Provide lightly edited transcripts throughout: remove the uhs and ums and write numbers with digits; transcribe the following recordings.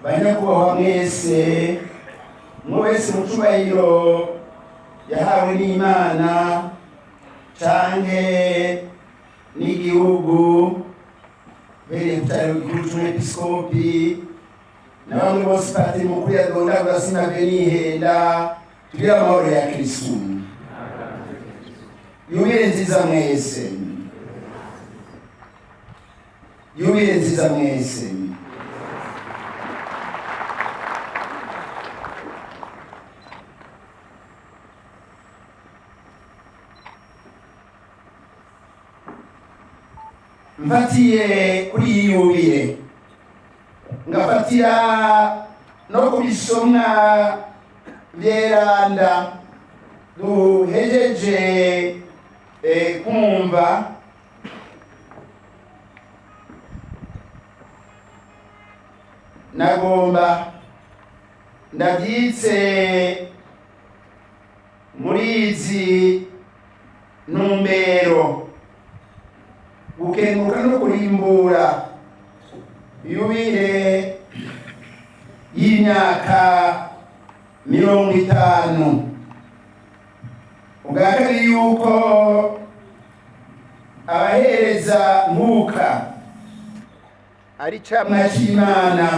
Banyakubahwa mwese, umwe wese mu cubahiro yahawe n'Imana canke n'igihugu, uhereye ku caro gikuru c'umwepiskopi na bamwe bose patiri mukuru yadondagura, sinavyo nihenda. Tugire amahoro ya Kristu. Yubile nziza mwese, yubile nziza mwese. Mfatiye kuri iyi yubile, ngafatira no ku bisomwa vyeranda duhejeje kumva, nagomba ndabyitse muri izi ntumbero: gukenguruka no kurimbura yubile y'imyaka 50, ubwa kabiri yuko abahereza nkuka ari camwa c'Imana,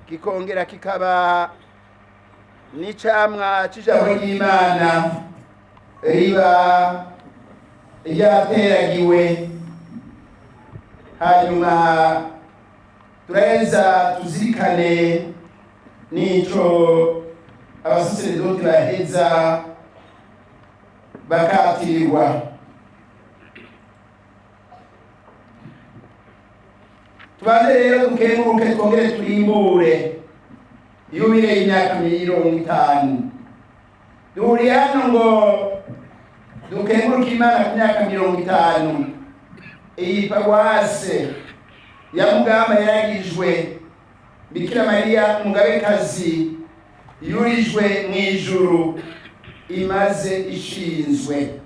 kikongera kikaba n'icamwa c'ijambo ry'Imana riba ryateragiwe, hanyuma turaheza tuzirikane n'ico abasaseredoti baheza bakatirirwa. Tubanze rero dukenguruke, twongere turimbure yubile y'imyaka 50. Duhuriye hano ngo dukenguruke Imana ku myaka 50 iyi paruwase ya Mugamba yaragijwe Bikira Mariya Umugabekazi yurijwe mu ijuru imaze ishinzwe.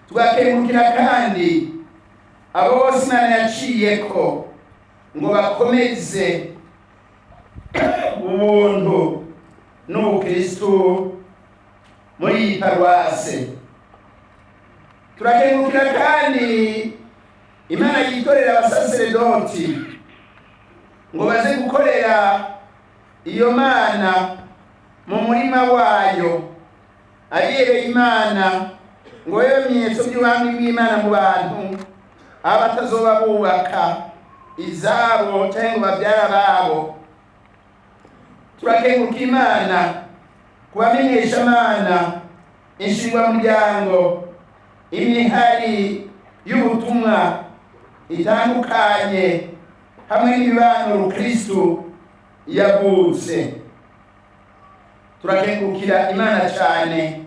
Tugakengurukira kandi abo bose Imana yaciyeko ngo bakomeze ubuntu n'ubukristu muri iyi paruwase. Turakengurukira kandi Imana yitorera abasaseredoti ngo baze gukorera iyo Mana mu murima wayo, abihebeye Imana ngo babe ibimenyetso by'ubwami bw'Imana mu bantu, aho batazoba bubaka izabo cyangwa ngo babyara ababo. Turakenguruka Imana kubamenyesha Imana, inshingwamuryango, imihari y'ubutumwa itandukanye hamwe n'imibano rukristu yavutse. Turakengurukira Imana cyane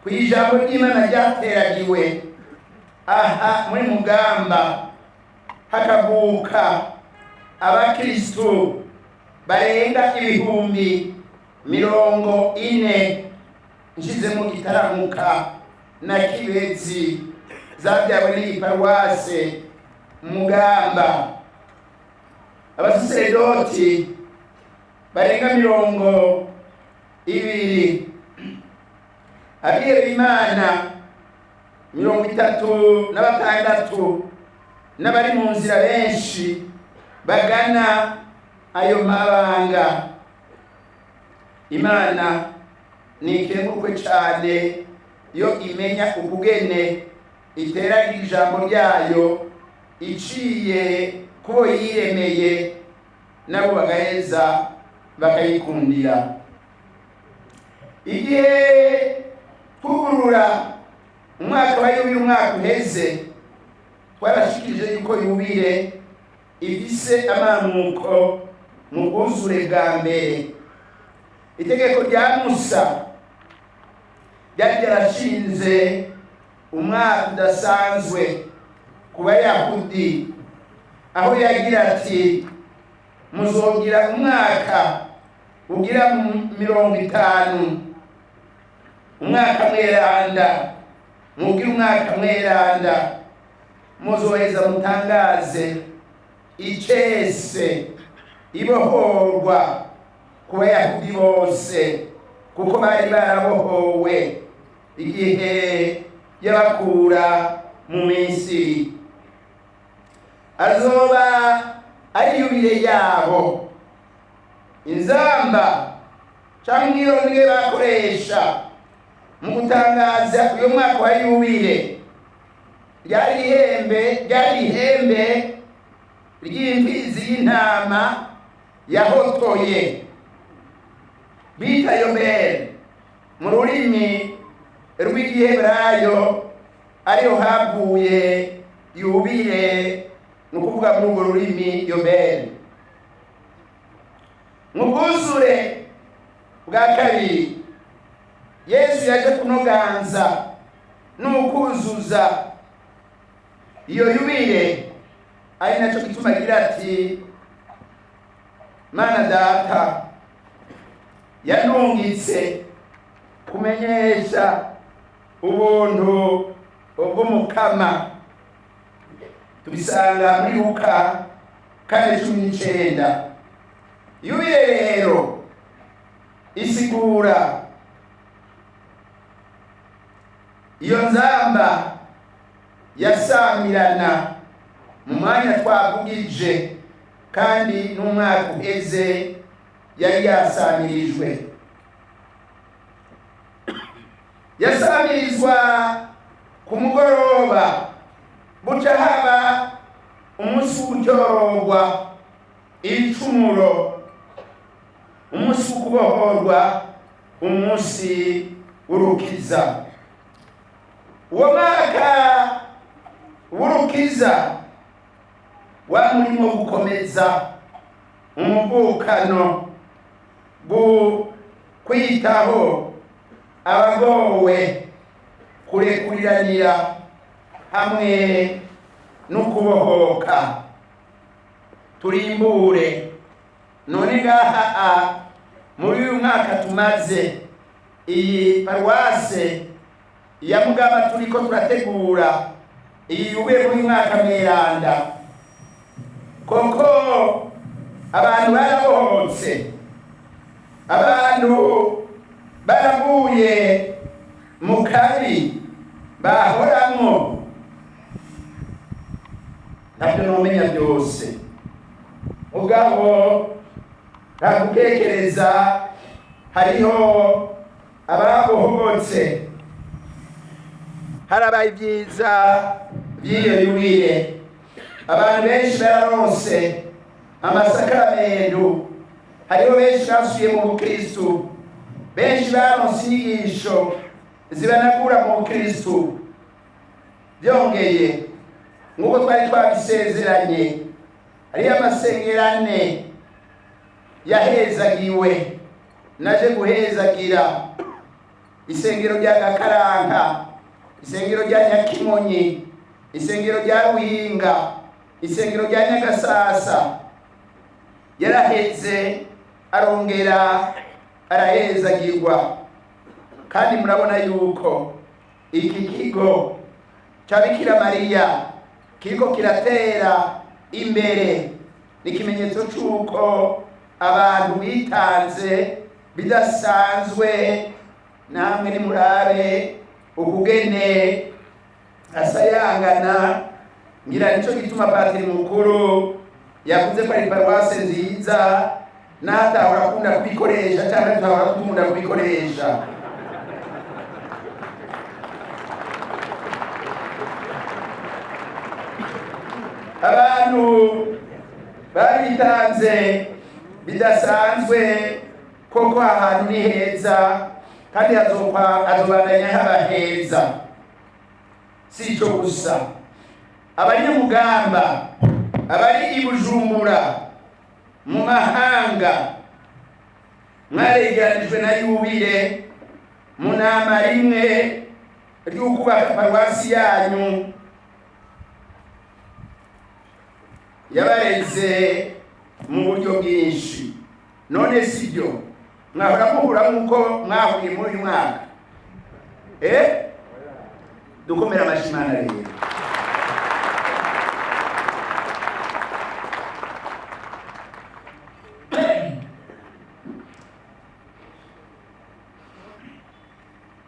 ku ijambo ry'Imana ryateragiwe aha muri Mugamba, hakavuka abakristu barenga 40,000, nshizemo Gitaramuka na Kibezi zabyawe n'iyi paruwase Mugamba, abasaseredoti barenga 20, abihebeye Imana 36, n'abari mu nzira benshi bagana ayo mabanga. Imana nikengurukwe cyane yo imenya ukugene iteragira ijambo ryayo iciye kubo yiremeye, nabo bagaheza bakayikundira. Igihe twugurura umwaka wa yubile umwaka uheze, twarashikirije yuko yubile ifise amamuko mu bwuzure bwa mbere. Itegeko rya Musa ryari ryarashinze umwaka udasanzwe ku Bayahudi, aho yagira ati: "Muzogira umwaka ugira 50, umwaka mweranda, mugire umwaka mweranda, muzoheza mutangaze icese." Ibohorwa ku Bayahudi bose, kuko bari barabohowe igihe yabakura mu Misiri. Azoba ari yubile yabo. Inzamba cyangwa umwirondwe bakoresha mu gutangaza uyu mwaka wa yubile ryari ihembe ry'imfizi y'intama yahotoye, bita yobeli mu rurimi rw'Igiheburayo, ariho havuye yubile, ni ukuvuga muri urwo rurimi yobeli. Mu bwuzure bwa kabiri, Yesu yaje kunoganza n'ukuzuza iyo yubile, ari nacyo gituma agira ati: "Mana Data yanungitse kumenyesha ubuntu bw'Umukama." Tubisanga muri Luka 4:19. Yubile rero isigura iyo nzamba yasamirana mu mwanya twavugije, kandi n'umwaka uheze yari yasamirijwe, yasamirizwa ku mugoroba, buca haba umunsi w'ugutororwa ibicumuro, umunsi wo kubohorwa, umunsi w'urukiza. Uwo mwaka w'urukiza wa murimo gukomeza umuvukano, kwitaho abagowe, kurekuriranira hamwe no kubohoka. Turimbure none ngaha muri uyu mwaka tumaze, iyi paruwase ya Mugaba turiko turategura iyi yubile muri uyu mwaka mweranda, koko abantu barabohotse, abantu baravuye mu kabi bahoramwo. Ntabyo nomenya byose, mugabo nta gukekereza, hariho ababohotse, harabaye ibyiza by'iyo yubile. Abantu benshi bararonse amasakaramentu, hariho benshi basubiye mu bukristu, benshi baronse inyigisho zibanagura mu bukristu. Byongeye, nk'uko twari twabisezeranye, hariyo amasengerane yahezagiwe. Naje guhezagira isengero rya Gakaranka, isengero rya Nyakimonyi, isengero rya Ruhinga, isengero rya Nyagasasa. Yaraheze, arongera arahezagirwa. Kandi murabona yuko iki kigo cya Bikira Mariya kiriko kiratera imbere. Ni ikimenyetso c'uko abantu bitanze bidasanzwe. Namwe nimurabe ukugene asayangana. Ngira nico gituma patiri mukuru yavuze ko ari paruwase nziza, n'atahora akunda kubikoresha cyangwa tutahora dukunda kubikoresha. Abantu baritanze bidasanzwe koko. Ahantu ni heza kandi hazobandanya haba heza. Si ico gusa, abanyamugamba abari i Bujumbura, mu mahanga, mwaregeranijwe na yubile mu nama rimwe ry'ukubaka paruwasi yanyu yabareze mu buryo bwinshi. None si byo mwahora muhura nk'uko mwahuye muri uyu mwaka? Dukomere amashyi Imana rero.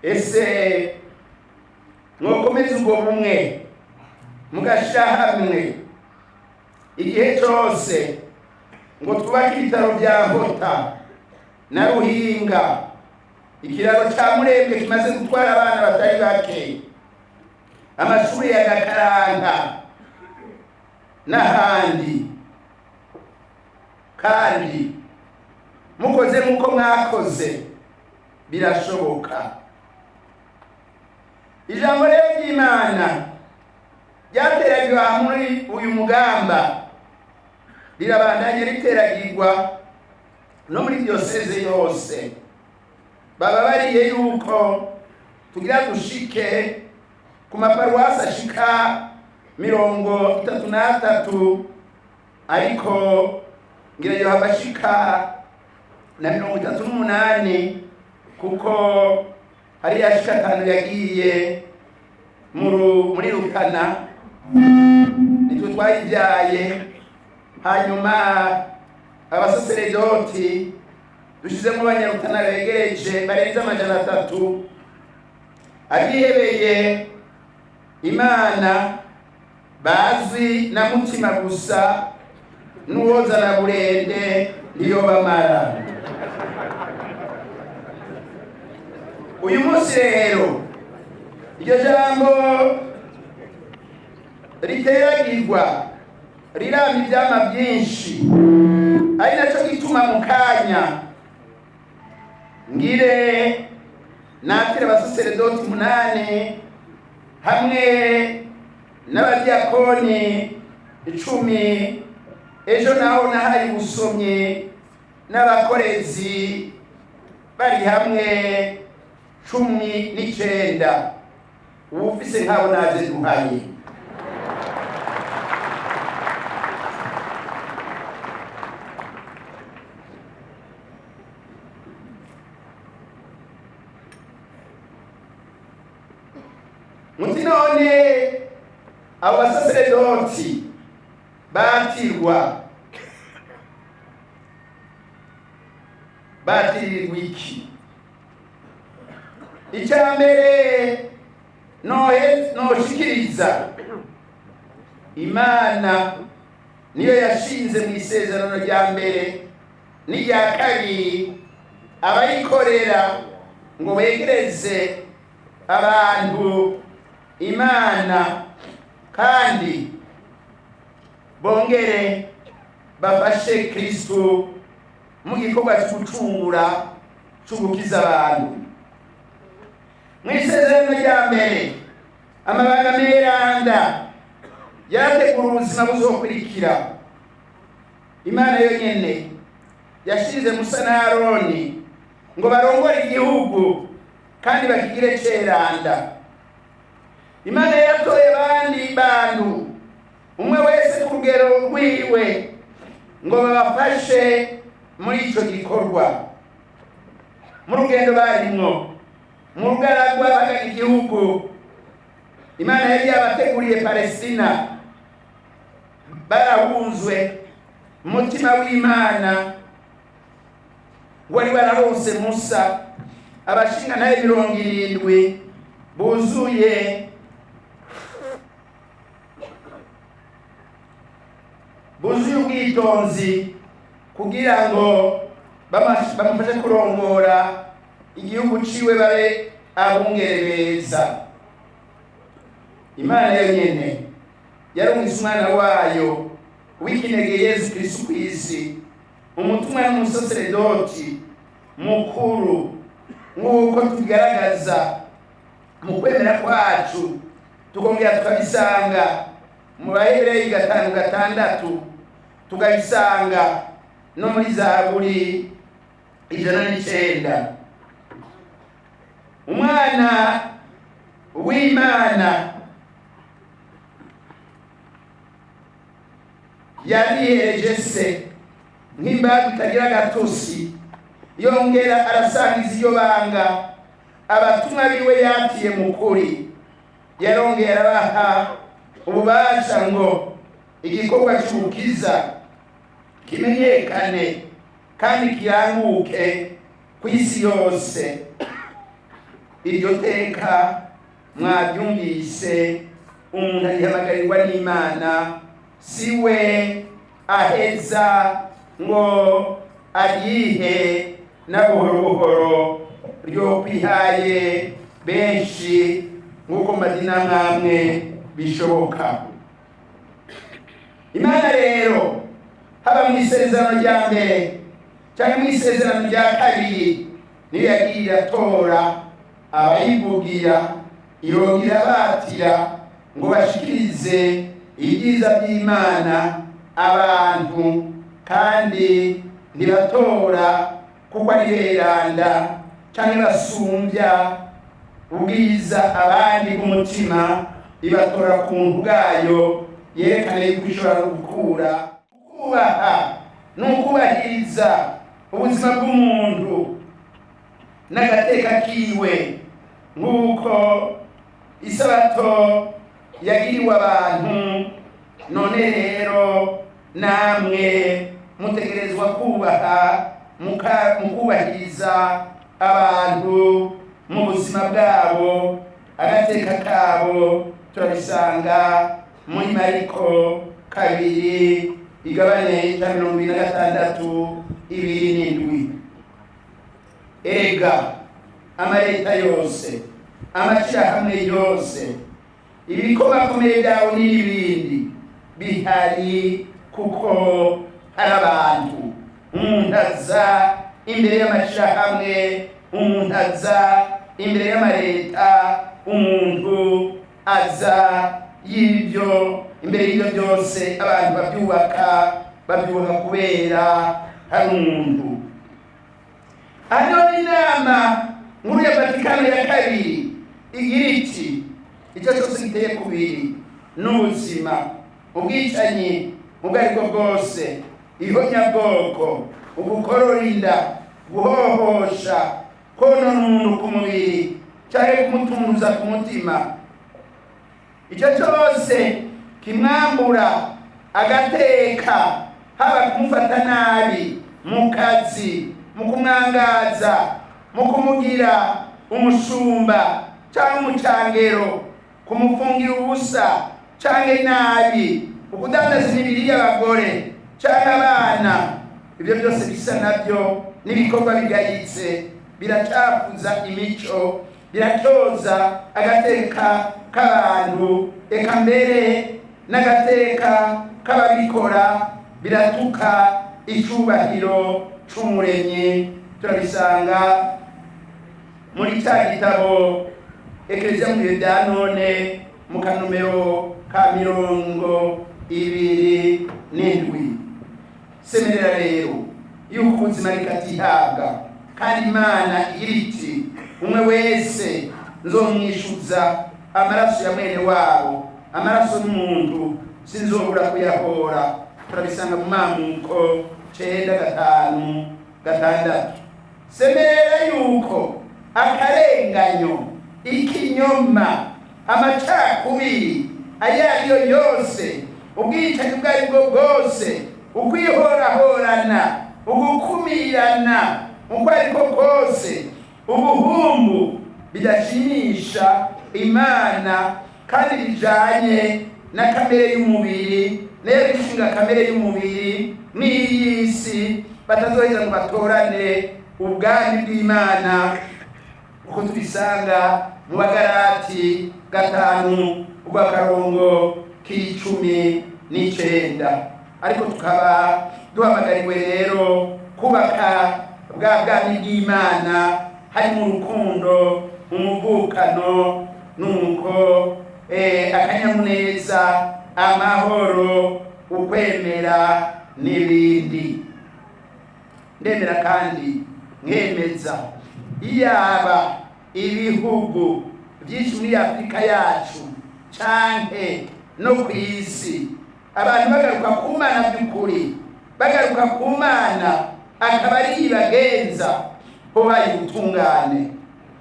Ese mwokomeza ubwo bumwe mugashira hamwe igihe cyose ngo twubake ibitaro bya Hota na Ruhinga, ikiraro cya Murembwe kimaze gutwara abana batari bake, amashuri ya Gakaranga n'ahandi, kandi mukoze nk'uko mwakoze birashoboka. Ijambo rero ry'Imana ryateragirwa muri uyu mugamba rirabandanye riteragirwa no muri diyoseze yose. Baba bariye yuko tugira dushike ku maparuwasi ashika 33, ariko ngira yo habashika na 38, kuko hari yashika 5 yagiye muri Rutana, nitwe twayibyaye. Hanyuma abasaseredoti dushizemo abanyarutana begereje barenze 300, abihebeye Imana bazwi na mutima gusa, n'uwoza na burende niyo bamara. Uyu munsi rero iryo jambo riteragirwa rirama ivyama byinshi, ari naco gituma mu kanya ngire natire abasaseredoti 8 hamwe n'abadiakoni 10. Ejo naho nahaye ubusomyi n'abakorezi bari hamwe 19. Uwufise nkabo naze duhaye. Muti none abo basaseredoti batirwa batirirwa iki? Icya mbere noshikiriza, Imana niyo yashinze mu isezerano rya mbere n'irya kabiri abayikorera ngo begereze abantu Imana kandi bongere bafashe Kristo mu gikorwa cy'ugucungura, cy'ugukiza abantu. Mu isezerano rya mbere amabanga meranda yarategura ubuzima buzokurikira. Imana yonyene yashize Musa na Aroni ngo barongore igihugu kandi bakigire ceranda. Imana yatoye abandi bantu umwe wese ku rugero rwiwe ngo babafashe muri ico gikorwa. Mu rugendo barimwo mu rugaragwa bagana igihugu Imana yari yabateguriye Palestina, barahunzwe umutima w'Imana wari wararonse Musa, abashinga naye 70 buzuye ubwitonzi kugira ngo bamufashe kurongora igihugu ciwe babe abungere beza. Imana yonyene yarungitse umwana wayo w'ikinege Yesu Kristo kw'isi, umutumwa n'umusaseredoti mukuru, nk'uko tubigaragaza mu kwemera kwacu, tukongera tukabisanga mu Bahebereyi 5:6, tukabisanga no muri Zaburi 109. Umwana w'Imana yarihereje se nk'imbaga itagira agatosi, yongera arasangiza iyo banga abatumwa biwe yatiye mu kuri. Yarongera arabaha ububasha ngo igikorwa cy'ubukiza kimenyekane kandi kiranguke ku isi yose. Iryo teka mwabyumvise, umuntu arihamagarirwa n'Imana, si we aheza ngo aryihe na buhoro buhoro ryo kwihaye benshi nk'uko madina mwamwe bishoboka. Imana rero, haba mu isezerano rya mbere cyangwa mu isezerano rya kabiri, niyo yagiye iratora abayivugira, irongera abatira ngo bashikirize ibyiza by'Imana abantu, kandi ntibatora kuko ari beranda cyangwa basumbya ubwiza abandi b'umutima. Ibatora ku buntu bwayo, yerekana yuko ishobora gukura. Kubaha ni ukubahiriza ubuzima bw'umuntu n'agateka kiwe, nk'uko isabato yagiriwe abantu. None rero namwe mutegerezwa kubaha, mukubahiriza abantu mu buzima bwabo, agateka kabo. Turabisanga muri Mariko 2, igabane cya 26, 27. Erega amaleta yose, amashyirahamwe yose, ibikomakomeye byawe n'ibindi bihari kuko hari abantu. Umuntu aza imbere y'amashyirahamwe, umuntu aza imbere y'amaleta, umuntu aza y'ibyo imbere y'ibyo byose. Abantu babyubaka, babyubaka kubera hari umuntu. Hano inama nkuru ya Vatikano ya kabiri igira iti: "Icyo cyose giteye kubiri n'ubuzima, ubwicanyi ubwo ari bwo bwose, ihonyabwoko, ugukorora inda, guhohosha, konona umuntu ku mubiri cyangwa kumutunguza ku mutima, icyo cyose kimwambura agateka, haba kumufata nabi mu kazi, mu kumwangaza, mu kumugira umushumba cyangwa umucangero, kumufungira ubusa cyangwa nabi, ukudandaza imibiri y'abagore cyangwa abana, ibyo byose bisa nabyo n'ibikorwa bigayitse, biracafuza imico, biracyoza agateka k'abantu, eka mbere n'agateka k'ababikora, biratuka icubahiro c'Umuremyi." Turabisanga muri cya gitabo Ekereziya mu bihe bya none, mu kanomero ka 27. Semerera rero yuko ubuzima rikatihabwa, kandi Imana igira iti: "Umwe wese nzomwishuza amaraso ya mwene wabo, amaraso y'umuntu sinzobura kuyahora." Turabisanga mu Mamuko 9, 5, 6. Semerera yuko akarenganyo, ikinyoma, amacakubiri ayo ariyo yose, ubwicanyi ubwo ari bwo bwose, ukwihorahorana, ugukumirana uko ariko kose, ubuhumbu, bidashimisha Imana kandi bijanye na kamere y'umubiri, nayo bishinga kamere y'umubiri n'iy'isi, batazoheza ngo batorane ubwami bw'Imana, uko tubisanga mu Bagarati 5, urw'akarongo k'19. Ariko tukaba duhamagariwe rero kubaka bwa bwami bw'Imana, harimo urukundo, umuvukano, nuko akanyamuneza, amahoro, ukwemera n'ibindi. Ndemera kandi nkemeza, iyaba ibihugu byinshi muri Afurika yacu canke no ku isi, abantu bagaruka ku Mana by'ukuri, bagaruka ku Mana akaba ari ibagenza, hobaye ubutungane,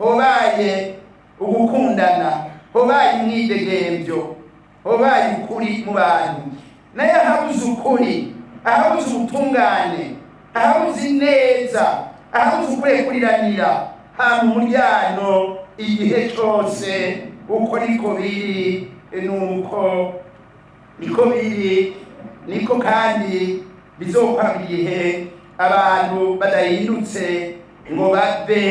hobaye ugukundana, hobaye umwidegembyo, hobaye ukuri mu bantu. Nayo ahabuze ukuri, ahabuze ubutungane, ahabuze ineza, ahabuze ukurekuriranira, hama umuryano. Igihe cyose uko niko biri, nuko niko biri, niko kandi bizokwama igihe abantu badahindutse ngo bave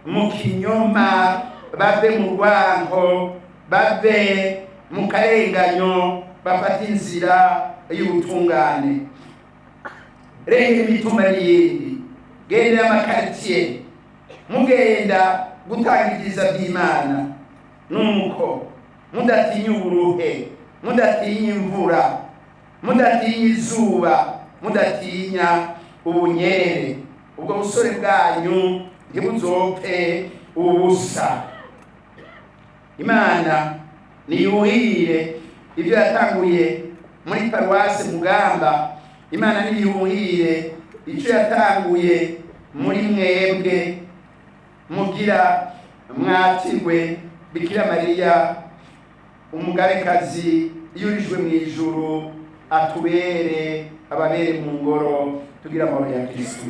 mu kinyoma, bave mu rwango, bave mu karenganyo, bafate inzira y'ubutungane. Rengera imitumba n'iyindi, gendera amakaritiye, mugenda gutanga ibyiza by'Imana, nuko mudatinya uburuhe, mudatinya imvura, mudatinya izuba, mudatinya ubunyerere. Ubwo busore bwanyu ntibuzopfe ubusa. Imana niyuhire ibyo yatanguye muri paruwase Mugamba. Imana niyuhire icyo yatanguye muri mwebwe mugira mwatirwe. Bikira Mariya umugabekazi yurijwe mu ijuru atubere ababere mu ngoro. Tugira amahoro ya Kristu.